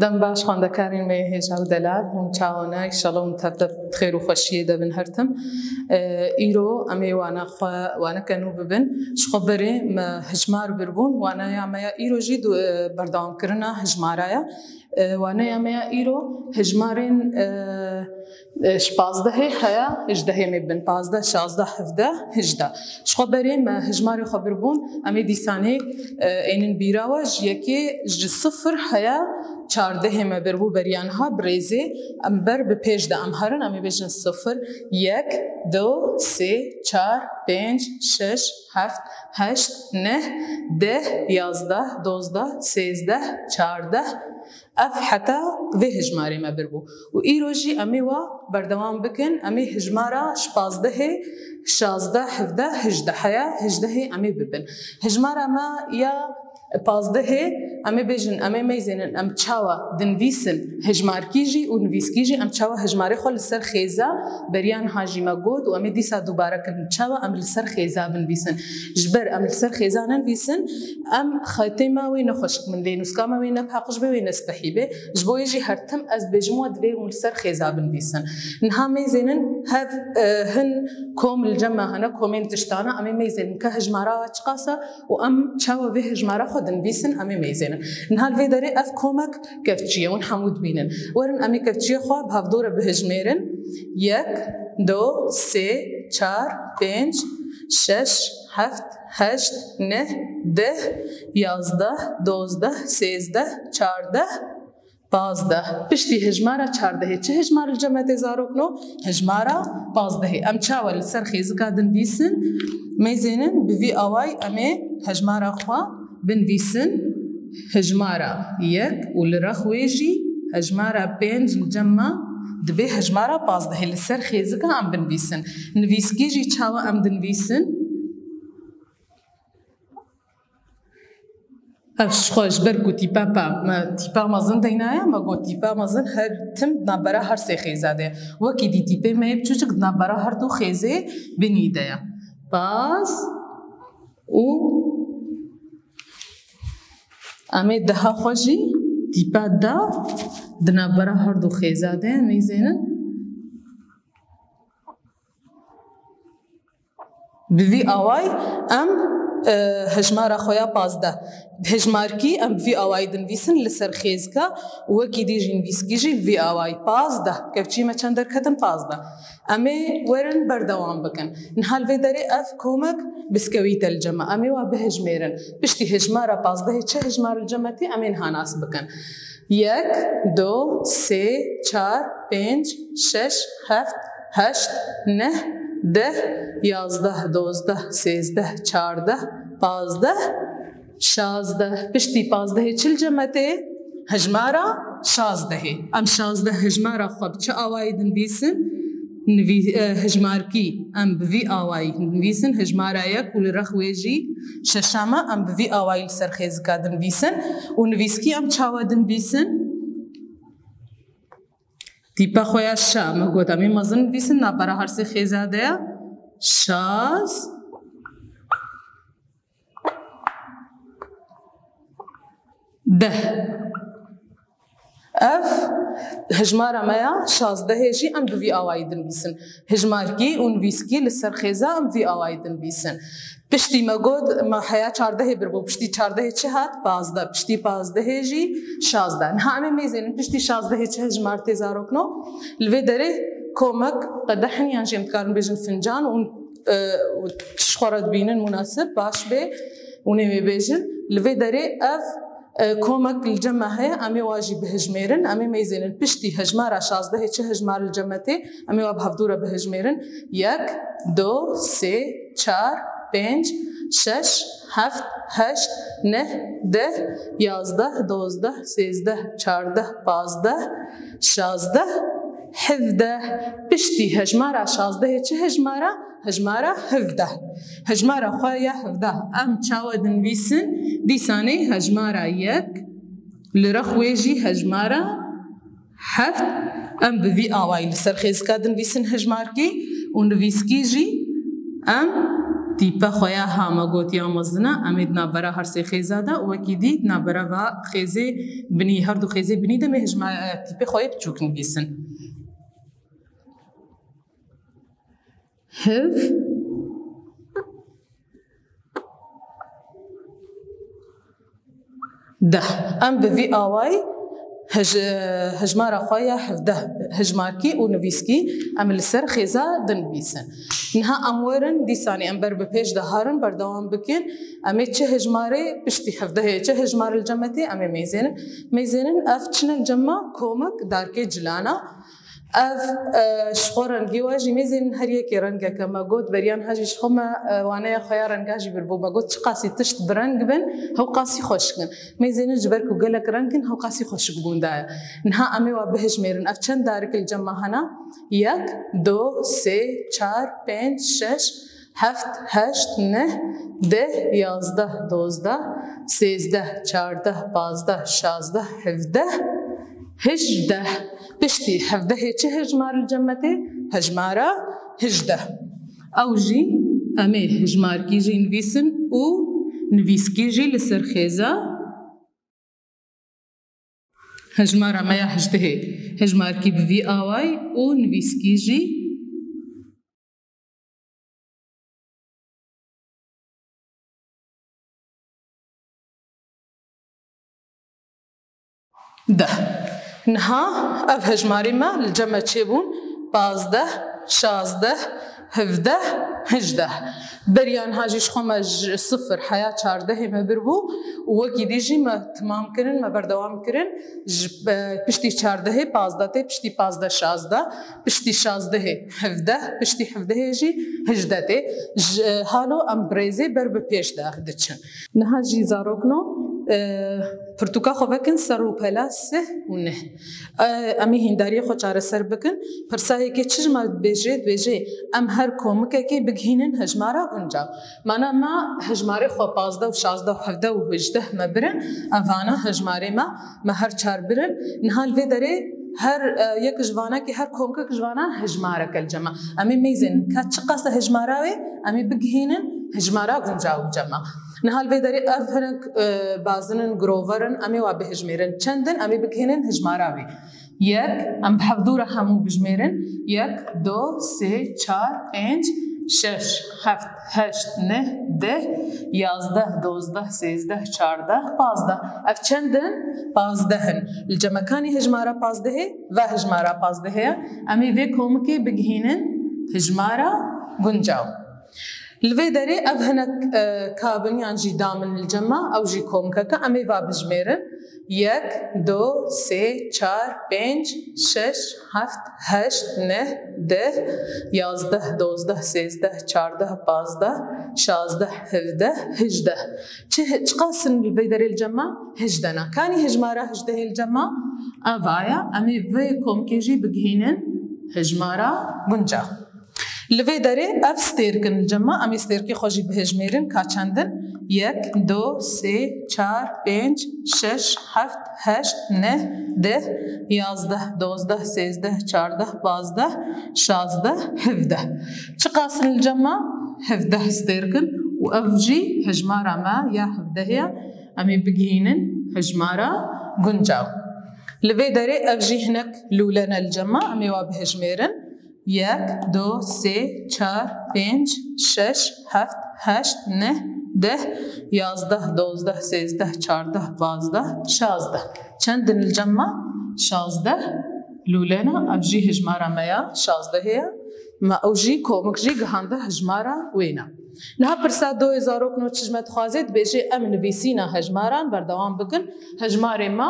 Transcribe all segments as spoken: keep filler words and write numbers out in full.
Dem baş xwendekarên me hêja û delal, hûn çawa ne? Înşallah hûn tev de xêr û xweşiyê de bin her tim. E, îro em ê wana xwe, waneke nû bibin. Ji xwe berê me hijmar birbûn. Waneya me ya îro jî du-, e, berdewamkirina hijmara ye. E, waneya me ya îro hijmarên, e, e, ji pazdehê heya hejdehê me bin. Pazdeh, şazdeh, hevdeh, hejdeh. Ji xwe berê me hijmarê xwe birbûn. Em ê dîsanê, e, ênin bîra we, ji yekê, ji sifir heya çardehê me birbû beriya niha bi rêzê. Em ber bi pêş de em herin, em ê bêjin sifir, yek, du, sê, çar, pênc, şeş, heft, heşt, neh, deh, yazdeh, dozdeh, sêzdeh, çardeh. Ev heta vê hijmarê me birbû. Û îro jî em ê wa berdewam bikin, em ê hijmara ji pazdehê, şazdeh, hevdeh, hejdeh heya, hejdehê em ê bibin. Hijmara me ya pazdehê, em ê bêjin, em ê meyzênin, em çawa dinivîsin hijmarkî jî û nivîskî jî, em çawa hijmarê xwe li ser xêza beriya niha jî me got û em ê dîsa dubare kirin, çawa em li ser xêza binivîsin. Ji ber em li ser xêza nenivîsin, em xetê me wê ne xweşik bin lê nûska me wê ne paqij be, wê ne spehî be. Ji bo wê jî her tim ez dibêjim we divê hûn li ser xêza binivîsin. Niha meyzênin hev, e, hin kom li cem me hene, komên tiştana, em ê meyzênin ke hijmara we çiqas e û em çawa vê hijmara xwe dinivîsin, em ê meyzênin. Niha li vê derê ev komek kevçî ye, hûn hemû dibînin. Werin em ê kevçiyê xwe bi hevdû re bihijmêrin. Yek, du, sê, çar, pênc, şeş, heft, heşt, neh, deh, yazdeh, dozdeh, sêzdeh, çardeh, pazdeh. Piştî hijmara çardehê çi hijmar li cem me tê zarokno? Hijmara pazdehê. Em çawa li ser xêzika dinivîsin? Meyzênin bi vî awayî em ê hijmara xwe binivîsin. Hijmara yek û li rex wê jî hijmara pênc li cem me dibê hijmara pazdehê li ser xêzika em binivîsin. Nivîskî jî çawa em dinivîsin? Ev ji xwe ji ber ku tîpa pa me, tîpa mezin deynaye, me got tîpa mezin her tim di navbera her sê xêza de ye. Wekî dî tîpê me yê biçûçik di navbera her du xêzê binî de ye. Paz û em ê deha xwe jî tîpa da di navbera her du xêza de ye, meyzênin. Bi vî awayî em, e, hejmara xwe ya pazdeh. Hejmarkî em bi vî awayî dinivîsin li ser xêzika, wekî dî jî nivîskî jî li vî awayî. Pazdeh. Kevçî me çend derketin? Pazdeh. Em ê werin berdewam bikin. Niha li vê derê ev komek biskewît e li cem me. Em ê wa bihejmêrin. Piştî hejmara pazdehê çi hejmar li cem me tê, em ê niha nas bikin. Yek, du, sê, çar, pênc, şeş, heft, heşt, neh, deh, yazdeh, dozdeh, sêzdeh, çardeh, pazdeh, şazdeh. Piştî pazdehê çi li cem me tê? Hejmara şazdehê. Em şazdeh hejmara xwe bi çi awayî dinivîsin? Nivî-, e, hejmarkî em bi vî awayî dinivîsin. Hejmara yek û li rex wê jî şeşa me em bi vî awayî li ser xêzika dinivîsin. Û nivîskî em çawa dinivîsin? Tîpa xwe ya şa, me got em ê mezin nivîsin, navbera her sê xêza de ye. Şaz. Deh. Ev hejmara me ya şazdehê jî em bi vî awayî dinivîsin. Hejmarkî û nivîskî li ser xêza em vî awayî dinivîsin. Piştî me got, me heya çardehê birbû. Piştî çardehê çi hat? Pazdeh. Piştî pazdehê jî şazdeh. Niha em ê mêzênin. Piştî şazdehê çi hejmar tê zarokno? Li vê derê komek qedeh in yan jî em dikarin bêjin fincan û, e, û ji xwe re dibînin munasib, baş bê. Hûn ê wê bêjin. Li vê derê ev, e, komek li cem me heye, em ê wa jî bihejmêrin, em ê mêzênin. Piştî hejmara şazdehê çi hejmar li cem me tê, em ê wa bi hevdû re bihejmêrin. Yek, du, sê, çar, pênc, şeş, heft, heşt, neh, deh, yazdeh, dozdeh, sêzdeh, çardeh, pazdeh, şazdeh, hevdeh. Piştî hejmara şazdehê çi hejmara? Hejmara hevdeh. Hejmara xwe ya hevdeh em çawa dinivîsin? Dîsanê hejmara yek, li rex wê jî hejmara heft, em bi vî awayî li ser xêzika dinivîsin hejmarkî û nivîskî jî em Tîpe xwe ya ha me got ya mezin e, em ê di navbera her sê xêza de û wekî dî di navbera va xêzê binî, her du xêzê binî de em ê hijma-, e, tîpê xwe yê biçûk nivîsin. Hiv. Deh. Em bi vî awayî hij-, hejmara xwe ya hevdeh hejmarkî û nivîskî em li ser xêza dinivîsin. Niha em werin dîsanî em ber bi pêş de herin berdewam bikin. Em ê çi hejmarê piştî hevdehê, çi hejmar li cem me tê, em ê mêzênin. Mêzênin ev çi ne li cem me? Komik, darkê cilana. Ev, e, ji xwe rengê we jî mêzên her yekê rengeke me got, beriyan ha jî ji xwe me, e, waneya xwe ya renga jî biribû. Me got, çiqasî tişt bi reng bin, hew qasî xweşik in. Mêzênin ji ber ku gelek reng in, hew qasî xweşik bûn daye. Niha em ê wa bihijmêrin. Ev çend darik li cem me hene? Yek, du, sê, çar, pênc, şeş, heft, heşt, neh, deh, yazdeh, dozdeh, sêzdeh, çardeh, pazdeh, şazdeh, hevdeh, hejdeh. Piştî hevdehê çi hejmar li cem me tê? Hejmara hejdeh. Ew jî em ê hejmarkî jî nivîsin û nivîskî jî li ser xêza. Hejmara me ya hejdehê hejmarkî bi vî awayî û nivîskî jî. Deh. Niha ev hejmarê me li cem me çêbûn, pazdeh, şazdeh, hevdeh, hejdeh. Beriya niha jî ji xwe me ji sifir heya çardehê me biribû û wekî dî jî me timam kirin, me berdewam kirin. Ji, e, piştî çardehê pazdeh tê, piştî pazdeh şazdeh, piştî şazdehê hevdeh, piştî hevdehê jî hejdeh tê. Ji, e, halo em bi rêzê ber bi pêş de diçin. Niha jî zarokno, e, pirtûka xwe vekin ser rûpela sih û nih. E, em ê hîndariyê xwe çareser bikin. Pirsa yekê çi ji me dibêje? Dibêje, em her komikekê bigihînin hejmara guncav. Mana me hejmarê xwe pazdeh û şazdeh û hevdeh û hejdeh me birin, evana hejmarê me, me her çar birin. Niha li vê derê her, e, yek ji vanekê, her komkek ji vana hejmareke li cem me. Em ê mêzên ka çiqas e hejmara wê, em ê bigihînin hejmara guncaw li cem me. Niha li vê derê ev hinek, e, bazin in, girover in, em ê wa bihejmêrin. Çend in, em ê bigihînin hejmara wê. Yek, em bi hevdû re hemû bijmêrin. Yek, du, sê, çar, pênc, şeş, heft, heşt, neh, deh, yazdeh, dozdeh, sêzdeh, çardeh, pazdeh. Ev çend in? Pazdeh in. Li cem me kanî hejmara pazdehê? Va hejmara pazdehê ye. Em ê vê komikê bigihînin hejmara guncaw. Li vê derê ev hinek, e, kabin yan jî damin li cem me, ew jî komkeke, em ê va bijmêrin. Yek, du, sê, çar, pênc, şeş, heft, heşt, neh, deh, yazdeh, dozdeh, sêzdeh, çardeh, pazdeh, şazdeh, hevdeh, hejdeh. Çi, çiqas in li vê derê li cem me? Hejdeh ne. Kanî hejmara hejdehê li cem me? Eva ye. Em ê vê komkê jî bigihînin hejmara guncaw. Li vê derê ev stêrk in li cem me, em ê stêrkê xwe jî bihejmêrin ka çend in? Yek, du, sê, çar, pênc, şeş, heft, heşt, neh, deh, yazdeh, dozdeh, sêzdeh, çardeh, pazdeh, şazdeh, hevdeh. Çiqas in li cem me? Hevdeh stêrk in û ev jî hejmara me ya hevdehê ye. Em ê bigihînin hejmara guncaw. Li vê derê ev jî hinek lûle ne li cem me, em ê wa bihejmêrin. Yek, du, sê, çar, pênc, şeş, heft, heşt, neh, deh, yazdeh, dozdeh, sêzdeh, çardeh, pazdeh, şazdeh. Çend in li cem me? Şazdeh lûlena, ev jî hejmara me ya şazdehê ye. Me ew jî komik jî gihande hejmara wê ne. Niha pirsa doyê zarokno çi ji me dixwaze, dibêje em nivîsîna hejmaran berdewam bikin. Hejmarê me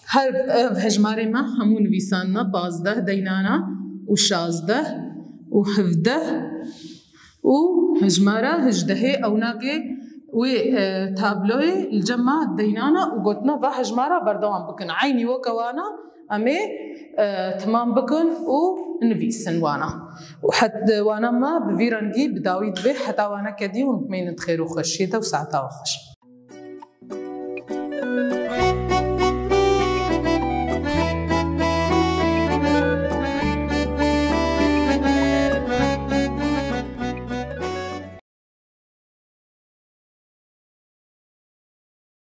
Her ev hejmarê me hemû nivîsandine, pazdeh deynana û şazdeh û hevdeh û hejmara hejdehê ewnakê wê, e, tabloyê li cem me deynana û gotina va hejmara berdewam bikin. Eynî weke wana em ê, e, timam bikin û nivîsin wana. Û het, wana me bi vî rengî bi dawî dibe heta waneke dî hûn bimînin di xêr û xweşiyê de û saeta we xweş.